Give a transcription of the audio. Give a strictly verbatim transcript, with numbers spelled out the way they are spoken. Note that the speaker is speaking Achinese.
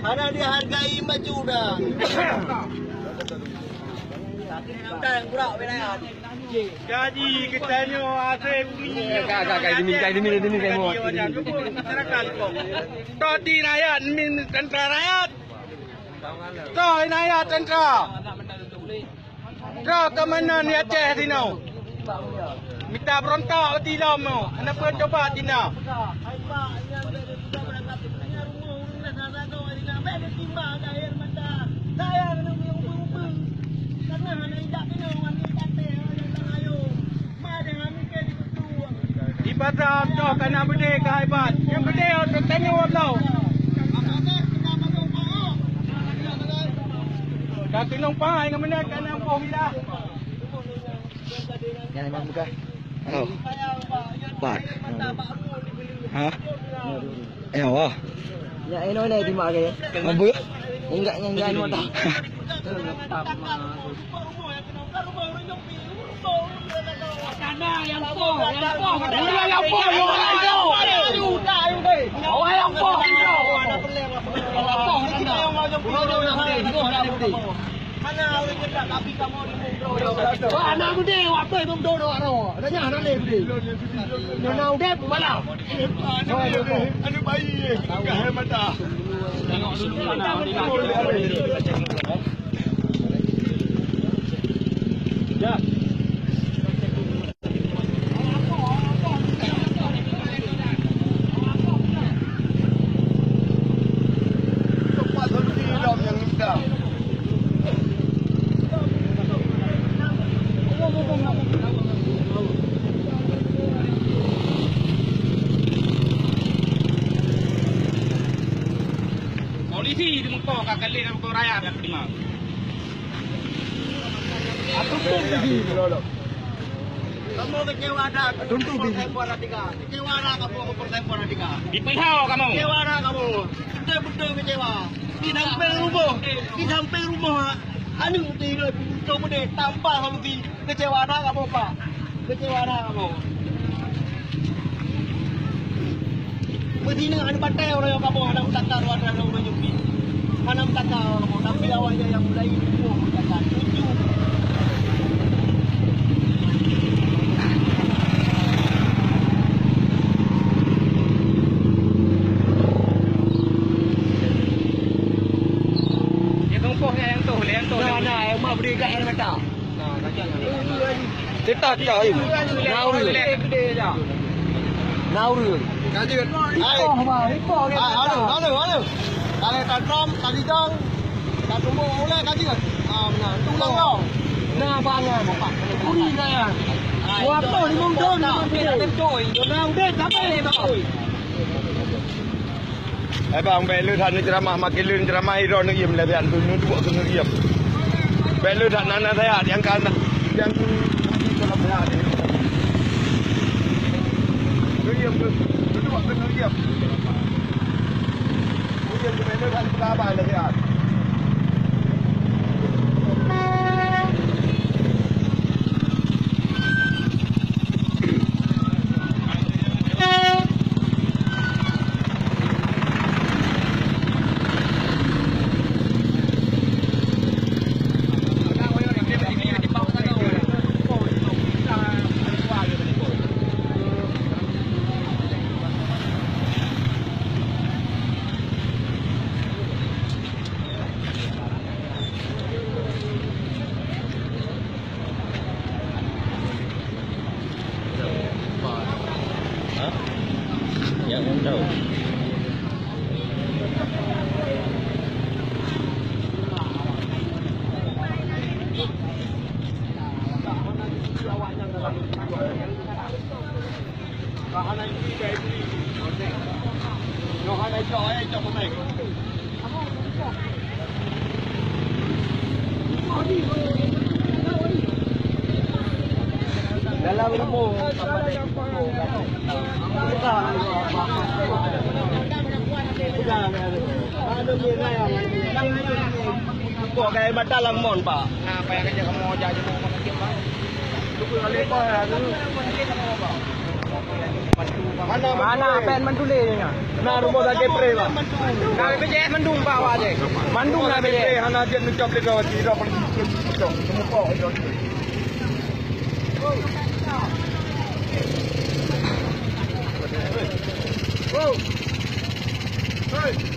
Hana dihargai bacut dah. Udah yang gerak wilayah. Jadi kita nyoe asai bumi. Ka, ka, ka, demi, ka, demi, demi, ka, demi, demi, demi. Masyarakat kok. Todi rakyat, min tentara rakyat. Toh inayat tentara. Droe keumanö di Aceh sinoe. Mita beurontak bak tilom nyoe. Hana peuet coba tina. Ibadah toh kana beudé ka hebat. Nyang beudé teutanyoe Allah. Ka keunong pahat ngon meunan ka na ampoh bila. Nyan memang bukan. Oh. Pat. Hah? Eh, wah. Nyak eno ni di mak ke? Apa? Enggak, enggak, enggak, enggak. Anak muda, waktu itu duduk orang. Ada nyah, ada leh. Nona udah malam. Anu bayi, kahai mata. Tengok dulu sana. Polisi di muka ka kali dan muka rakyat dah terima. Aku pun pergi. Kamoe keucewa that. Tuntu bini. Keucewa that kamoe, keucewa that kamoe. Dipeuhau kamoe. Keucewa that kamoe. Beutôi-beutôi keucewa. Di sampéng rumoh, di sampéng rumoh aneuk teuh, untuk beudé tanpa solusi. Keucewa that kamoe, Pak. Keucewa that kamoe. Meusineuk aneuk batèe uroe nyoe kamoe hana meutakah rot droe uroe nyoe pih. Hana meutakah kamoe, tapi awak nyan nyang mulai rumoh meutakah tuju. Dia tumpah nyang tu, nyang tu. Nah, nah, yang mak beri kat air mata. Titah, titah, ayo. Nauri. Nauri. Kaji kan? Hai. Ipoh, bah, ipoh, ah, halo, halo, halo. Kalau tak trom, tak bidang, tak tumbuk, ulai kaji kan? Ah, benar. Tu ulang kau. Nah, bangan. Kuri gaya. Hai. Waktu limong tahun, limong tahun. Nah, udah sampai limong tahun. Eh bang, bèk lé that neuceuramah, makin lé neuceuramah, droe neuiem lé bian tu, neuduek keu neuiem. Bèk lé that na naseuhat nyang ka na, nyang ka na naseuhat. Neuiem tu, neuduek keu neuiem. Neuiem tu bèk lé that neuceuramah naseuhat. Ha? Nyang tahu. Dalam rumoh. Kok gaya batal lamon, Pak? Nah, apa yang kerja kamu aja jemput rumah sakit, Pak? Tunggu oleh kau ya, dulu. Mana Mana Mantulee? Pen Mantulee nyoe? Na rumoh sakét preh, Pak. Na B P J S mandum, Pak, awak jih. Mandum na B P J S. Preh, hana jeuet neucok lé droe, sidroe polisi cok, cok, cok. Wow. Hey.